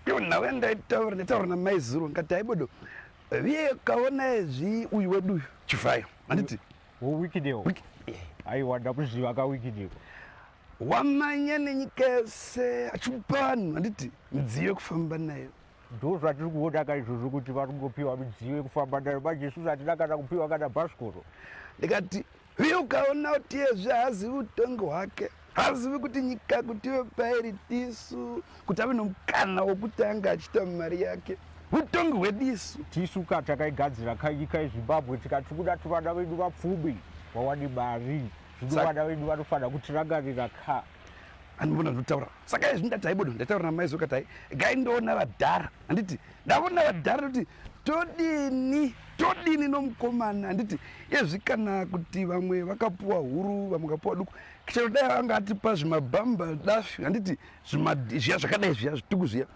Iyo nhau yandaitaura ndaitaura namai zuro ndikati haibodo viye kaona izvi uyu wedu uyu Chivhayo handiti WikiDeo. Aiwa ndakuziva ka WikiDeo. Wamanya nenyika yese achipa vanhu handiti midziyo yekufamba nayo. Ndo zvatiri kuona ka izvozvo kuti vari kungopiwa midziyo yekufamba nayo manje isusu hatina kana kupiwa kana bhasikoro. Ndikati Uye ukaona kuti iyezve haazivi utongi hwake, haazivi kuti nyika kuti ive pairi tisu, kuti ave nomukana wokuti ange achiita mari yake. Utongi hwedu isu. Tisu ka takaigadzira ka nyika yeZimbabwe tikati kuda kuti vana vedu vapfume vawane mari. Zvino vana vedu vanofanira kutirangarira ka. Andivona zvinotaura. Saka izvi ndati haibodo ndataura namai Zoka tai gai ndoona vadhara. Handiti ndavona vadhara kuti todini todini nomukomana handiti izvi kana kuti vamwe vakapuwa huru vamwe vakapuwa duku chero dai vanga atipa zvimabhamba dafi handiti zviya zvakadai zviya zvituku zviya.